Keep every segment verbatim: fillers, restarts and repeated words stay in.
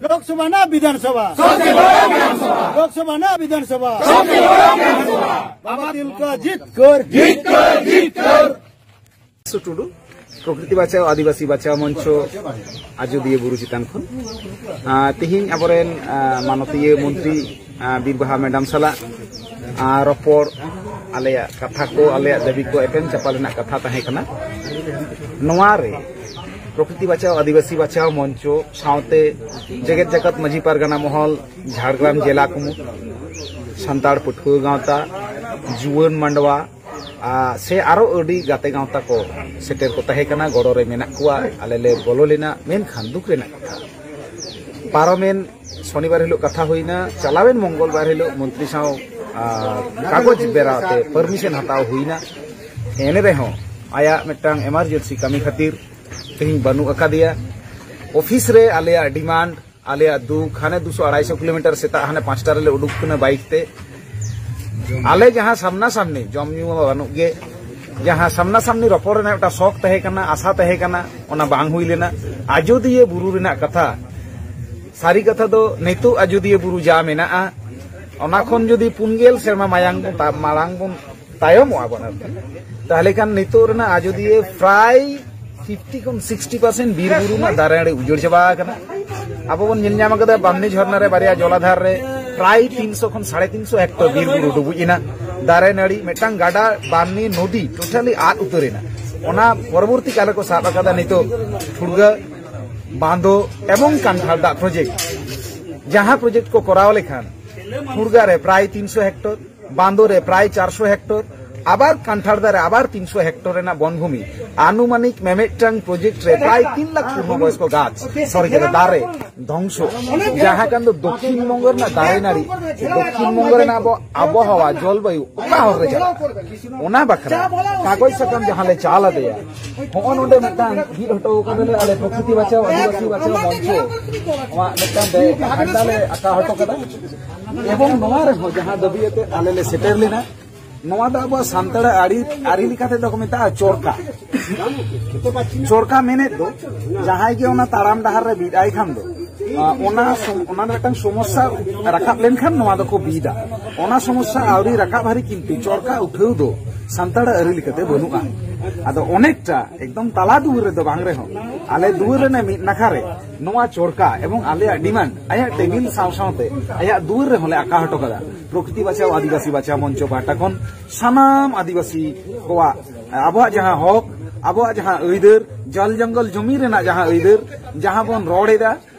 ᱞᱳᱠᱥᱚᱵᱷᱟ ᱱᱟ ᱵᱤᱫᱷᱟᱱᱥᱚᱵᱷᱟ, ᱞᱳᱠᱥᱚᱵᱷᱟ ᱱᱟ ᱵᱤᱫᱷᱟᱱᱥᱚᱵᱷᱟ, ᱵᱟᱵᱟ ᱛᱤᱞᱠᱟ ᱡᱤᱛᱠᱟᱨ᱾ ᱥᱩᱴᱩᱰᱩ, ᱯᱨᱚᱠᱨᱤᱛᱤ ᱵᱟᱪᱟᱣ, ᱟᱹᱫᱤᱵᱟᱹᱥᱤ ᱵᱟᱪᱟᱣ ᱢᱚᱧᱪᱚ, ᱟᱡᱚᱫᱤᱭᱟᱹ ᱵᱩᱨᱩ ᱪᱮᱛᱟᱱ ᱠᱷᱚᱱ᱾ ᱟᱨ ᱛᱮᱦᱮᱧ ᱟᱵᱚᱨᱮᱱ, ᱟᱨ, ᱢᱟᱱᱚᱛᱤᱭᱟᱹ ᱢᱚᱱᱛᱨᱤ, ᱟᱨ, ᱵᱤᱨ ᱵᱟᱦᱟ ᱢᱮᱰᱟᱢ ᱥᱟᱞᱟᱜ, ᱟᱨ, ᱨᱚᱯᱚᱲ, ᱟᱞᱮᱭᱟᱜ ᱠᱟᱛᱷᱟ ᱠᱚ, ᱟᱞᱮᱭᱟᱜ ᱫᱟᱹᱵᱤ ᱠᱚ ᱮᱯᱮᱢ ᱪᱟᱯᱟᱞ ᱨᱮᱱᱟᱜ ᱠᱟᱛᱷᱟ ᱛᱟᱦᱮᱸ ᱠᱟᱱᱟ᱾ ᱱᱚᱣᱟ ᱨᱮ ᱯᱨᱚᱠᱨᱤᱛᱤ ᱵᱟᱪᱟᱣ, ᱟᱹᱫᱤᱵᱟᱹᱥᱤ ᱵᱟᱪᱟᱣ ᱢᱚᱧᱪᱚ ᱥᱟᱶᱛᱮ ᱡᱮᱜᱮᱛ ᱡᱟᱠᱟᱛ ᱢᱟᱹᱡᱷᱤ ᱯᱟᱨᱜᱟᱱᱟ ᱢᱚᱦᱚᱞ, ᱡᱷᱟᱲᱜᱨᱟᱢ ᱡᱮᱞᱟ ᱠᱩᱢᱩᱴ, ᱥᱟᱱᱛᱟᱲ ᱯᱟᱹᱴᱷᱩᱣᱟᱹ ᱜᱟᱶᱛᱟ, ᱡᱩᱣᱟᱹᱱ ᱢᱟᱰᱣᱟ, ᱟᱨ ᱥᱮ ᱟᱨᱚ ᱟᱹᱰᱤ ᱜᱟᱛᱮ ᱜᱟᱶᱛᱟ ᱠᱚ ᱥᱮᱴᱮᱨ ᱠᱚ ᱛᱟᱦᱮᱸ ᱠᱟᱱᱟ, ᱜᱚᱲᱚ ᱨᱮ ᱢᱮᱱᱟᱜ ᱠᱚᱣᱟ᱾ ᱟᱞᱮ ᱞᱮ ᱵᱚᱞᱚ ᱞᱮᱱᱟ, ᱢᱮᱱᱠᱷᱟᱱ ᱫᱩᱠ ᱨᱮᱱᱟᱜ ᱠᱟᱛᱷᱟ, ᱯᱟᱨᱚᱢᱮᱱ ᱥᱚᱱᱤᱵᱟᱨ ᱦᱤᱞᱳᱜ ᱠᱟᱛᱷᱟ ᱦᱩᱭᱱᱟ, ᱪᱟᱞᱟᱣᱮᱱ ᱢᱚᱝᱜᱚᱞᱵᱟᱨ ᱦᱤᱞᱳᱜ ᱢᱚᱱᱛᱨᱤ ᱥᱟᱶ, ᱟᱨ, ᱠᱟᱜᱚᱡᱽ ᱵᱮᱨᱟᱣ ᱛᱮ ᱯᱟᱨᱢᱤᱥᱚᱱ ᱦᱟᱛᱟᱣ ᱦᱩᱭᱱᱟ᱾ ᱮᱱ ᱨᱮᱦᱚᱸ ᱟᱭᱟᱜ ᱢᱤᱫᱴᱟᱝ ᱮᱢᱟᱨᱡᱮᱱᱥᱤ ᱠᱟᱹᱢᱤ ᱠᱷᱟᱹᱛᱤᱨ ᱛᱮᱦᱮᱧ ᱵᱟᱹᱱᱩᱜ ᱟᱠᱟᱫᱮᱭᱟ᱾ ᱚᱯᱷᱤᱥ ᱨᱮ ᱟᱞᱮᱭᱟᱜ ᱰᱤᱢᱟᱱᱰ, ᱟᱞᱮᱭᱟᱜ ᱫᱩᱠ, ᱦᱟᱱᱮ ᱫᱩᱥᱚ ᱟᱲᱟᱭᱥᱚ ᱠᱤᱞᱳᱢᱤᱴᱟᱨ ᱥᱮᱛᱟᱜ ᱦᱟᱱᱮ ᱯᱟᱸᱪᱴᱟ ᱨᱮᱞᱮ ᱩᱰᱩᱠ ᱠᱟᱱᱟ ᱵᱟᱭᱤᱠ ᱛᱮ᱾ ᱟᱞᱮ ᱡᱟᱦᱟᱸ ᱥᱟᱢᱱᱟ ᱥᱟᱢᱱᱤ ᱡᱚᱢ ᱧᱩ ᱢᱟ ᱵᱟᱹᱱᱩᱜ ᱜᱮ, ᱡᱟᱦᱟᱸ ᱥᱟᱢᱱᱟ ᱥᱟᱢᱱᱤ ᱨᱚᱯᱚᱲ ᱨᱮᱱᱟᱜ ᱢᱤᱫᱴᱟᱝ ᱥᱚᱠ ᱛᱟᱦᱮᱸ ᱠᱟᱱᱟ, ᱟᱥᱟ ᱛᱟᱦᱮᱸ ᱠᱟᱱᱟ, ᱚᱱᱟ ᱵᱟᱝ ᱦᱩᱭ ᱞᱮᱱᱟ᱾ ᱟᱡᱚᱫᱤᱭᱟᱹ ᱵᱩᱨᱩ ᱨᱮᱱᱟᱜ ᱠᱟᱛᱷᱟ, ᱥᱟᱹᱨᱤ ᱠᱟᱛᱷᱟ ᱫᱚ ᱱᱤᱛᱚᱜ ᱟᱡᱚᱫᱤᱭᱟᱹ ᱵᱩᱨᱩ ᱡᱟ ᱢᱮᱱᱟᱜᱼᱟ, ᱚᱱᱟ ᱠᱷᱚᱱ ᱡᱩᱫᱤ ᱯᱩᱱ ᱜᱮᱞ ᱥᱮᱨᱢᱟ ᱢᱟᱭᱟᱝ ᱵᱚᱱ ᱛᱟ-, ᱢᱟᱲᱟᱝ ᱵᱚᱱ ᱛᱟᱭᱚᱢᱚᱜᱼᱟ ᱵᱚᱱ ᱟᱨᱠᱤ, ᱛᱟᱦᱚᱞᱮ ᱠᱷᱟᱱ ᱱᱤᱛᱚᱜ ᱨᱮᱱᱟᱜ ᱟᱡᱚᱫᱤᱭᱟᱹ ᱯᱨᱟᱭ ᱯᱷᱤᱯᱴᱤ ᱠᱷᱚᱱ ᱥᱤᱠᱥᱴᱤ ᱯᱟᱨᱥᱮᱱᱴ ᱵᱤᱨ ᱵᱩᱨᱩ ᱨᱮᱱᱟᱜ ᱫᱟᱨᱮ ᱱᱟᱹᱲᱤ ᱩᱡᱟᱹᱲ ᱪᱟᱵᱟ ᱟᱠᱟᱱᱟ᱾ ᱟᱵᱚ ᱵᱚᱱ ᱧᱮᱞ ᱧᱟᱢ ᱟᱠᱟᱫᱟ ᱵᱟᱢᱱᱤ ᱡᱷᱚᱨᱱᱟ ᱨᱮ ᱵᱟᱨᱭᱟ ᱡᱚᱞᱟᱫᱷᱟᱨ ᱨᱮ ᱯᱨᱟᱭ ᱛᱤᱱᱥᱚ ᱠᱷᱚᱱ ᱥᱟᱲᱮ ᱛᱤᱱᱥᱚ ᱦᱮᱠᱴᱚᱨ ᱵᱤᱨ ᱵᱩᱨᱩ ᱰᱩᱵᱩᱡ ᱮᱱᱟ᱾ ᱫᱟᱨᱮ ᱱᱟᱹᱲᱤ, ᱢᱤᱫᱴᱟᱝ ᱜᱟᱰᱟ ᱵᱟᱢᱱᱤ ᱱᱚᱫᱤ ᱴᱳᱴᱟᱞᱤ ᱟᱫ ᱩᱛᱟᱹᱨ ᱮᱱᱟ᱾ ᱚᱱᱟ ᱯᱚᱨᱚᱵᱚᱨᱛᱤ ᱠᱟᱞ ᱨᱮᱠᱚ ᱥᱟᱵ ᱟᱠᱟᱫᱟ ᱱᱤᱛᱚᱜ ᱴᱷᱩᱲᱜᱟᱹ, ᱵᱟᱸᱫᱳ ᱮᱵᱚᱝ ᱠᱟᱱᱴᱷᱟᱲ ᱫᱟᱜ ᱯᱨᱚᱡᱮᱠᱴ᱾ ᱡᱟᱦᱟᱸ ᱯᱨᱚᱡᱮᱠᱴ ᱠᱚ ᱠᱚᱨᱟᱣ ᱞᱮᱠᱷᱟᱱ ᱴᱷᱩᱲᱜᱟ ᱨᱮ ᱯᱨᱟᱭ ᱛᱤᱱᱥᱚ ᱦᱮᱠᱴᱚᱨ, ᱵᱟᱸᱫᱳ ᱨᱮ ᱯᱨᱟᱭ ᱪᱟᱨᱥᱚ ᱦᱮᱠᱴᱚᱨ, ᱟᱵᱟᱨ ᱠᱟᱱᱴᱷᱟᱲ ᱫᱟ ᱨᱮ ᱟᱵᱟᱨ ᱛᱤᱱᱥᱚ ᱦᱮᱠᱴᱚᱨ ᱨᱮᱱᱟᱜ ᱵᱚᱱ ᱵᱷᱩᱢᱤ, ᱟᱱᱩᱢᱟᱱᱤᱠ ᱢᱤᱢᱤᱫᱴᱟᱝ ᱯᱨᱚᱡᱮᱠᱴ ᱨᱮ ᱯᱨᱟᱭ ᱛᱤᱱ ᱞᱟᱠᱷ ᱯᱩᱨᱱᱚ ᱵᱚᱭᱚᱥᱠᱚ ᱜᱟᱪᱷ, ᱥᱚᱨᱤ, ᱪᱮᱫ ᱫᱟᱨᱮ ᱫᱷᱚᱝᱥᱚ, ᱡᱟᱦᱟᱸ ᱠᱟᱱ ᱫᱚ ᱫᱚᱠᱠᱷᱤᱱ ᱵᱚᱝᱜᱚ ᱨᱮᱱᱟᱜ ᱫᱟᱨᱮ ᱱᱟᱹᱲᱤ, ᱫᱚᱠᱠᱷᱤᱱ ᱵᱚᱝᱜᱚ ᱨᱮᱱᱟᱜ ᱟᱵᱚ ᱟᱵᱚᱦᱟᱣᱟ, ᱡᱚᱞᱵᱟᱭᱩ ᱚᱠᱟ ᱦᱚᱨ ᱨᱮ ᱪᱟᱞᱟᱜ ᱠᱟᱱᱟ, ᱚᱱᱟ ᱵᱟᱠᱷᱨᱟ ᱠᱟᱜᱚᱡᱽ ᱥᱟᱠᱟᱢ ᱡᱟᱦᱟᱸ ᱞᱮ ᱪᱟᱞ ᱟᱫᱮᱭᱟ, ᱦᱚᱸᱜᱼᱚ ᱱᱚᱰᱮ ᱢᱤᱫᱴᱟᱝ ᱵᱤᱫ ᱦᱚᱴᱚ ᱠᱟᱫᱟᱞᱮ ᱟᱞᱮ ᱯᱨᱚᱠᱨᱤᱛᱤ ᱵᱟᱪᱟᱣ ᱟᱹᱫᱤᱵᱟᱹᱥᱤ ᱵᱟᱪᱟᱣ ᱢᱚᱧᱪᱚ, ᱱᱚᱣᱟ ᱢᱤᱫᱴᱟᱝ ᱵᱮ-, ᱟᱰᱰᱟ ᱞᱮ ᱟᱠᱟ ᱦᱚᱴᱚ ᱠᱟᱫᱟ᱾ ᱮᱵᱚᱝ ᱱᱚᱣᱟ ᱨᱮᱦᱚᱸ ᱡᱟᱦᱟᱸ ᱫᱟᱹᱵᱤ ᱟᱛᱮ ᱟᱞᱮ ᱞᱮ ᱥᱮᱴᱮᱨ ᱞᱮᱱᱟ, ᱱᱚᱣᱟ ᱫᱚ ᱟᱵᱚᱣᱟᱜ ᱥᱟᱱᱛᱟᱲᱟᱜ ᱟᱹᱨᱤ, ᱟᱹᱨᱤ ᱞᱮᱠᱟ ᱛᱮᱫᱚ ᱠᱚ ᱢᱮᱛᱟᱜᱼᱟ ᱪᱚᱨᱠᱟ᱾ ᱪᱚᱨᱠᱟ ᱢᱮᱱᱮᱫ ᱫᱚ ᱡᱟᱦᱟᱸᱭ ᱜᱮ ᱚᱱᱟ ᱛᱟᱲᱟᱢ ᱰᱟᱦᱟᱨ ᱨᱮ ᱵᱤᱫ ᱟᱭ ᱠᱷᱟᱱ ᱫᱚ ᱟᱸ, ᱚᱱᱟ ᱥᱚᱢ-, ᱚᱱᱟ ᱢᱤᱫᱴᱟᱝ ᱥᱚᱢᱚᱥᱥᱟ ᱨᱟᱠᱟᱵ ᱞᱮᱱᱠᱷᱟᱱ ᱱᱚᱣᱟ ᱫᱚᱠᱚ ᱵᱤᱫᱟ᱾ ᱚᱱᱟ ᱥᱚᱢᱚᱥᱥᱟ ᱟᱹᱣᱨᱤ ᱨᱟᱠᱟᱵ ᱦᱟᱹᱨᱤᱡ ᱠᱤᱱᱛᱩ ᱪᱚᱨᱠᱟ ᱩᱴᱷᱟᱹᱣ ᱫᱚ ᱥᱟᱱᱛᱟᱲᱟᱜ ᱟᱹᱨᱤ ᱞᱮᱠᱟᱛᱮ ᱵᱟᱹᱱᱩᱜᱼᱟ᱾ ᱟᱫᱚ ᱚᱱᱮᱠᱴᱟ ᱮᱠᱫᱚᱢ ᱛᱟᱞᱟ ᱫᱩᱣᱟᱹᱨ ᱨᱮᱫᱚ ᱵᱟᱝ ᱨᱮᱦᱚᱸ, ᱟᱞᱮ ᱫᱩᱣᱟᱹᱨ ᱨᱮᱱᱟᱜ ᱢᱤᱫ ᱱᱟᱠᱷᱟ ᱨᱮ ᱱᱚᱣᱟ ᱪᱚᱨᱠᱟ ᱮᱵᱚᱝ ᱟᱞᱮᱭᱟᱜ ᱰᱤᱢᱟᱱᱰ ᱟᱭᱟᱜ ᱴᱮᱵᱤᱞ ᱥᱟᱶ ᱥᱟᱶᱛᱮ ᱟᱭᱟᱜ ᱫᱩᱣᱟᱹᱨ ᱨᱮᱦᱚᱸ ᱞᱮ ᱟᱠᱟ ᱦᱚᱴᱚ ᱠᱟᱫᱟ᱾ ᱯᱨᱚᱠᱨᱤᱛᱤ ᱵᱟᱪᱟᱣ, ᱟᱹᱫᱤᱵᱟᱹᱥᱤ ᱵᱟᱪᱟᱣ ᱢᱚᱧᱪᱚ ᱯᱟᱦᱴᱟ ᱠᱷᱚᱱ ᱥᱟᱱᱟᱢ ᱟᱹᱫᱤᱵᱟᱹᱥᱤ ᱠᱚᱣᱟᱜ ᱟᱵᱚᱣᱟᱜ ᱡᱟᱦᱟᱸ ᱦᱚᱠ, ᱟᱵᱚᱣᱟᱜ ᱡᱟᱦᱟᱸ ᱟᱹᱭᱫᱟᱹᱨ, ᱡᱚᱞ ᱡᱚᱝᱜᱚᱞ ᱡᱚᱢᱤ ᱨᱮᱱᱟᱜ ᱡᱟᱦᱟᱸ ᱟᱹᱭᱫᱟᱹᱨ, ᱡᱟᱦᱟᱸ ᱵᱚᱱ ᱨᱚᱲ ᱮᱫᱟ,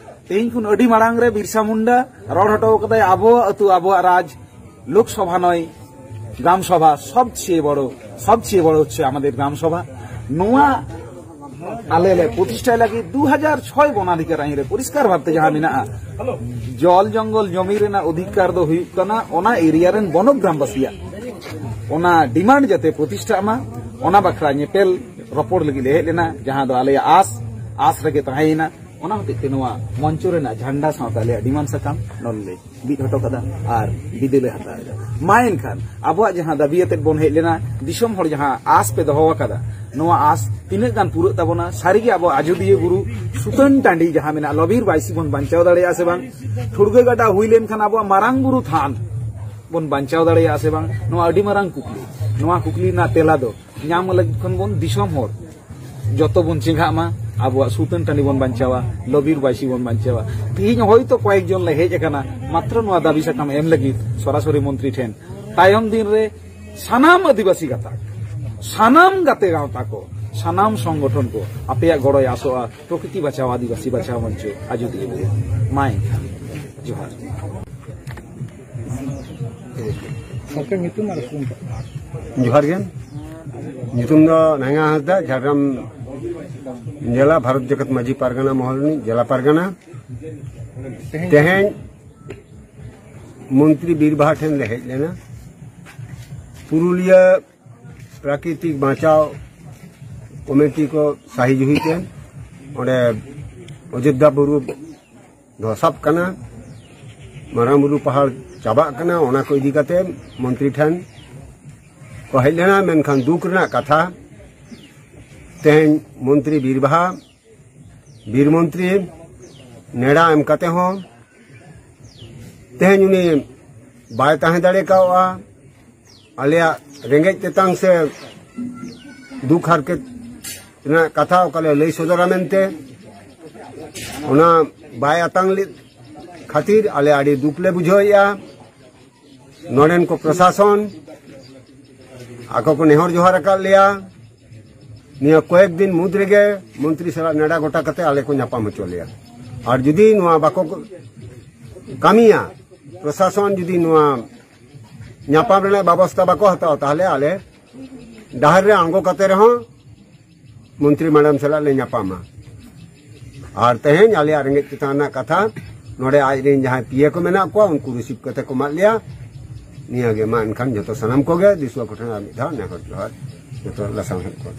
ᱛᱮᱦᱮᱧ ᱠᱷᱚᱱ ᱟᱹᱰᱤ ᱢᱟᱲᱟᱝ ᱨᱮ ᱵᱤᱨᱥᱟ ᱢᱩᱱᱰᱟ ᱨᱚᱲ ᱦᱚᱴᱚ ᱠᱟᱫᱟᱭ, ᱟᱵᱚ ᱟᱹᱛᱩ, ᱟᱵᱚᱣᱟᱜ ᱨᱟᱡᱽ, ᱞᱳᱠᱥᱚᱵᱷᱟ ᱱᱚᱭ, ᱜᱨᱟᱢ ᱥᱚᱵᱷᱟ, ᱥᱚᱵᱪᱮᱭᱮ ᱵᱚᱲᱚ, ᱥᱚᱵᱪᱮᱭᱮ ᱵᱚᱲᱚ ᱦᱚᱪᱪᱷᱮ ᱟᱢᱟᱫᱮᱨ ᱜᱨᱟᱢ ᱥᱚᱵᱷᱟ᱾ ᱱᱚᱣᱟ ᱟᱞᱮ ᱞᱮ ᱯᱨᱚᱛᱤᱥᱴᱷᱟᱭ ᱞᱟᱹᱜᱤᱫ ᱫᱩ ᱦᱟᱡᱟᱨ ᱪᱷᱚᱭ ᱵᱚᱱᱟᱫᱷᱤᱠᱟᱨ ᱟᱹᱭᱤᱱ ᱨᱮ ᱯᱚᱨᱤᱥᱠᱟᱨ ᱵᱷᱟᱵᱛᱮ ᱡᱟᱦᱟᱸ ᱢᱮᱱᱟᱜᱼᱟ, ᱡᱚᱞ ᱡᱚᱝᱜᱚᱞ ᱡᱚᱢᱤ ᱨᱮᱱᱟᱜ ᱚᱫᱷᱤᱠᱟᱨ ᱫᱚ ᱦᱩᱭᱩᱜ ᱠᱟᱱᱟ ᱚᱱᱟ ᱮᱨᱤᱭᱟ ᱨᱮᱱ ᱵᱚᱱᱚ ᱜᱨᱟᱢᱵᱟᱥᱤᱭᱟᱜ᱾ ᱚᱱᱟ ᱰᱤᱢᱟᱱᱰ ᱡᱟᱛᱮ ᱯᱨᱚᱛᱤᱥᱴᱷᱟᱜ ᱢᱟ, ᱚᱱᱟ ᱵᱟᱠᱷᱨᱟ ᱧᱮᱯᱮᱞ ᱨᱚᱯᱚᱲ ᱞᱟᱹᱜᱤᱫ ᱞᱮ ᱦᱮᱡ ᱞᱮᱱᱟ, ᱡᱟᱦᱟᱸ ᱫᱚ ᱟᱞᱮᱭᱟᱜ ᱟᱥ, ᱟᱥ ᱨᱮᱜᱮ ᱛᱟᱦᱮᱸᱭᱮᱱᱟ᱾ ᱚᱱᱟ ᱦᱚᱛᱮᱡ ᱛᱮ ᱱᱚᱣᱟ ᱢᱚᱧᱪᱚ ᱨᱮᱱᱟᱜ ᱡᱷᱟᱱᱰᱟ ᱥᱟᱶᱛᱮ ᱟᱞᱮᱭᱟᱜ ᱰᱤᱢᱟᱱᱰ ᱥᱟᱠᱟᱢ ᱱᱚᱰᱮ ᱞᱮ ᱵᱤᱫ ᱦᱚᱴᱚ ᱠᱟᱫᱟ ᱟᱨ ᱵᱤᱫᱟᱹ ᱞᱮ ᱦᱟᱛᱟᱣ ᱮᱫᱟ᱾ ᱢᱟ ᱮᱱᱠᱷᱟᱱ ᱟᱵᱚᱣᱟᱜ ᱡᱟᱦᱟᱸ ᱫᱟᱹᱵᱤ ᱟᱛᱮᱫ ᱵᱚᱱ ᱦᱮᱡ ᱞᱮᱱᱟ, ᱫᱤᱥᱚᱢ ᱦᱚᱲ ᱡᱟᱦᱟᱸ ᱟᱥ ᱯᱮ ᱫᱚᱦᱚ ᱟᱠᱟᱫᱟ, ᱱᱚᱣᱟ ᱟᱥ ᱛᱤᱱᱟᱹᱜ ᱜᱟᱱ ᱯᱩᱨᱟᱹᱜ ᱛᱟᱵᱚᱱᱟ? ᱥᱟᱹᱨᱤᱜᱮ ᱟᱵᱚ ᱟᱡᱚᱫᱤᱭᱟᱹ ᱵᱩᱨᱩ ᱥᱩᱛᱟᱹᱱ ᱴᱟᱺᱰᱤ ᱡᱟᱦᱟᱸ ᱢᱮᱱᱟᱜᱼᱟ, ᱞᱚᱵᱤᱨ ᱵᱟᱭᱥᱤ ᱵᱚᱱ ᱵᱟᱧᱪᱟᱣ ᱫᱟᱲᱮᱭᱟᱜᱼᱟ ᱥᱮ ᱵᱟᱝ? ᱴᱷᱩᱲᱜᱟᱹ ᱜᱟᱰᱟ ᱦᱩᱭ ᱞᱮᱱᱠᱷᱟᱱ ᱟᱵᱚᱣᱟᱜ ᱢᱟᱨᱟᱝ ᱵᱩᱨᱩ ᱛᱷᱟᱱ ᱵᱚᱱ ᱵᱟᱧᱪᱟᱣ ᱫᱟᱲᱮᱭᱟᱜᱼᱟ ᱥᱮ ᱵᱟᱝ? ᱱᱚᱣᱟ ᱟᱹᱰᱤ ᱢᱟᱨᱟᱝ ᱠᱩᱠᱞᱤ᱾ ᱱᱚᱣᱟ ᱠᱩᱠᱞᱤ ᱨᱮᱱᱟᱜ ᱛᱮᱞᱟ ᱫᱚ ᱧᱟᱢ ᱞᱟᱹᱜᱤᱫ ᱠᱷᱚᱱ ᱵᱚᱱ ᱫᱤᱥᱚᱢ ᱦᱚᱲ ᱡᱚᱛᱚ ᱵᱚᱱ ᱪᱮᱸᱜᱷᱟᱜ ᱢᱟ, ᱟᱵᱚᱣᱟᱜ ᱥᱩᱛᱟᱹᱱ ᱴᱟᱺᱰᱤ ᱵᱚᱱ ᱵᱟᱧᱪᱟᱣᱟ, ᱞᱚᱵᱤᱨ ᱵᱟᱭᱥᱤ ᱵᱚᱱ ᱵᱟᱧᱪᱟᱣᱟ᱾ ᱛᱮᱦᱮᱧ ᱦᱚᱭᱛᱚ ᱠᱚᱭᱮᱠ ᱡᱚᱱ ᱞᱮ ᱦᱮᱡ ᱟᱠᱟᱱᱟ ᱢᱟᱛᱨᱚ ᱱᱚᱣᱟ ᱫᱟᱹᱵᱤ ᱥᱟᱠᱟᱢ ᱮᱢ ᱞᱟᱹᱜᱤᱫ ᱥᱚᱨᱟᱥᱚᱨᱤ ᱢᱚᱱᱛᱨᱤ ᱴᱷᱮᱱ᱾ ᱛᱟᱭᱚᱢ ᱫᱤᱱ ᱨᱮ ᱥᱟᱱᱟᱢ ᱟᱹᱫᱤᱵᱟᱹᱥᱤ ᱜᱟᱛᱟᱠ, ᱥᱟᱱᱟᱢ ᱜᱟᱛᱮ ᱜᱟᱶᱛᱟ ᱠᱚ, ᱥᱟᱱᱟᱢ ᱥᱚᱝᱜᱚᱴᱷᱚᱱ ᱠᱚ ᱟᱯᱮᱭᱟᱜ ᱜᱚᱲᱚᱭ ᱟᱥᱚᱜᱼᱟ᱾ ᱯᱨᱚᱠᱨᱤᱛᱤ ᱵᱟᱪᱟᱣ ᱟᱹᱫᱤᱵᱟᱹᱥᱤ ᱵᱟᱪᱟᱣ ᱢᱚᱧᱪᱚ ᱟᱡᱚᱫᱤᱭᱟᱹ ᱵᱩᱨᱩ᱾ ᱢᱟ ᱮᱱᱠᱷᱟᱱ ᱡᱚᱦᱟᱨ᱾ ᱜᱚᱢᱠᱮ, ᱧᱩᱛᱩᱢ ᱟᱨ ᱩᱯᱨᱩᱢ ᱠᱚ᱾ ᱡᱚᱦᱟᱨ ᱜᱮ᱾ ᱧᱩᱛᱩᱢ ᱫᱚ ᱱᱟᱝᱜᱟ ᱦᱟᱸᱥᱫᱟ, ᱡᱷᱟᱲᱜᱨᱟᱢ ᱡᱮᱞᱟ, ᱵᱷᱟᱨᱚᱛ ᱡᱟᱠᱟᱛ ᱢᱟᱹᱡᱷᱤ ᱯᱟᱨᱜᱟᱱᱟ ᱢᱚᱦᱚᱞ ᱨᱤᱱᱤᱡ ᱡᱮᱞᱟ ᱯᱟᱨᱜᱟᱱᱟ᱾ ᱛᱮᱦᱮᱧ ᱢᱚᱱᱛᱨᱤ ᱵᱤᱨ ᱵᱟᱦᱟ ᱴᱷᱮᱱ ᱞᱮ ᱦᱮᱡ ᱞᱮᱱᱟ᱾ ᱯᱩᱨᱩᱞᱤᱭᱟᱹ ᱯᱨᱟᱠᱨᱤᱛᱤᱠ ᱵᱟᱧᱪᱟᱣ ᱠᱚᱢᱤᱴᱤ ᱠᱚ ᱥᱟᱹᱦᱤ ᱡᱩᱦᱤ ᱛᱮ ᱚᱸᱰᱮ ᱚᱡᱳᱫᱽᱫᱷᱟ ᱵᱩᱨᱩ ᱫᱷᱚᱥᱟᱵ ᱠᱟᱱᱟ, ᱢᱟᱨᱟᱝ ᱵᱩᱨᱩ ᱯᱟᱦᱟᱲ ᱪᱟᱵᱟᱜ ᱠᱟᱱᱟ, ᱚᱱᱟ ᱠᱚ ᱤᱫᱤ ᱠᱟᱛᱮ ᱢᱚᱱᱛᱨᱤ ᱴᱷᱮᱱ ᱠᱚ ᱦᱮᱡ ᱞᱮᱱᱟ᱾ ᱢᱮᱱᱠᱷᱟᱱ ᱫᱩᱠ ᱨᱮᱱᱟᱜ ᱠᱟᱛᱷᱟ, ᱛᱮᱦᱮᱧ ᱢᱚᱱᱛᱨᱤ ᱵᱤᱨ ᱵᱟᱦᱟ, ᱵᱤᱨ ᱢᱚᱱᱛᱨᱤ ᱱᱮᱰᱟ ᱮᱢ ᱠᱟᱛᱮ ᱦᱚᱸ ᱛᱮᱦᱮᱧ ᱩᱱᱤ ᱵᱟᱭ ᱛᱟᱦᱮᱸ ᱫᱟᱲᱮ ᱠᱟᱣᱜᱼᱟ᱾ ᱟᱞᱮᱭᱟᱜ ᱨᱮᱸᱜᱮᱡ ᱛᱮᱛᱟᱝ ᱥᱮ ᱫᱩᱠ ᱦᱟᱨᱠᱮᱛ ᱨᱮᱱᱟᱜ ᱠᱟᱛᱷᱟ ᱚᱠᱟᱞᱮ ᱞᱟᱹᱭ ᱥᱚᱫᱚᱨᱟ ᱢᱮᱱᱛᱮ ᱚᱱᱟ ᱵᱟᱭ ᱟᱛᱟᱝ ᱞᱮᱫ ᱠᱷᱟᱹᱛᱤᱨ ᱟᱞᱮ ᱟᱹᱰᱤ ᱫᱩᱠ ᱞᱮ ᱵᱩᱡᱷᱟᱹᱣᱮᱫᱼᱟ᱾ ᱱᱚᱰᱮᱱ ᱠᱚ ᱯᱨᱚᱥᱟᱥᱚᱱ ᱟᱠᱚ ᱠᱚ ᱱᱮᱦᱚᱨ ᱡᱚᱦᱟᱨ ᱟᱠᱟᱫ ᱞᱮᱭᱟ, ᱱᱤᱭᱟᱹ ᱠᱚᱭᱮᱠ ᱫᱤᱱ ᱢᱩᱫᱽ ᱨᱮᱜᱮ ᱢᱚᱱᱛᱨᱤ ᱥᱟᱞᱟᱜ ᱱᱮᱰᱟ ᱜᱚᱴᱟ ᱠᱟᱛᱮ ᱟᱞᱮ ᱠᱚ ᱧᱟᱯᱟᱢ ᱦᱚᱪᱚ ᱞᱮᱭᱟ᱾ ᱟᱨ ᱡᱩᱫᱤ ᱱᱚᱣᱟ ᱵᱟᱠᱚ ᱠᱟᱹᱢᱤᱭᱟ, ᱯᱨᱚᱥᱟᱥᱚᱱ ᱡᱩᱫᱤ ᱱᱚᱣᱟ ᱧᱟᱯᱟᱢ ᱨᱮᱱᱟᱜ ᱵᱮᱵᱚᱥᱛᱷᱟ ᱵᱟᱠᱚ ᱦᱟᱛᱟᱣᱟ, ᱛᱟᱦᱚᱞᱮ ᱟᱞᱮ ᱰᱟᱦᱟᱨ ᱨᱮ ᱟᱬᱜᱚ ᱠᱟᱛᱮ ᱨᱮᱦᱚᱸ ᱢᱚᱱᱛᱨᱤ ᱢᱮᱰᱟᱢ ᱥᱟᱞᱟᱜ ᱞᱮ ᱧᱟᱯᱟᱢᱟ᱾ ᱟᱨ ᱛᱮᱦᱮᱧ ᱟᱞᱮᱭᱟᱜ ᱨᱮᱸᱜᱮᱡ ᱛᱮᱛᱟᱝ ᱨᱮᱱᱟᱜ ᱠᱟᱛᱷᱟ ᱱᱚᱰᱮ ᱟᱡ ᱨᱮᱱ ᱡᱟᱦᱟᱸᱭ ᱯᱤᱭᱮ ᱠᱚ ᱢᱮᱱᱟᱜ ᱠᱚᱣᱟ, ᱩᱱᱠᱩ ᱨᱤᱥᱤᱵᱷ ᱠᱟᱛᱮ ᱠᱚ ᱮᱢᱟᱫ ᱞᱮᱭᱟ᱾ ᱱᱤᱭᱟᱹ ᱜᱮ ᱢᱟ ᱮᱱᱠᱷᱟᱱ ᱡᱚᱛᱚ ᱥᱟᱱᱟᱢ ᱠᱚᱜᱮ ᱫᱤᱥᱩᱣᱟᱹ ᱠᱚᱴᱷᱮᱱ ᱟᱨ ᱢᱤᱫ ᱫᱷᱟᱣ ᱱᱮᱦᱚᱨ ᱡᱚᱦᱟᱨ ᱡᱚᱛᱚ ᱞᱟᱥᱟᱲᱦᱮᱫ ᱠᱚ᱾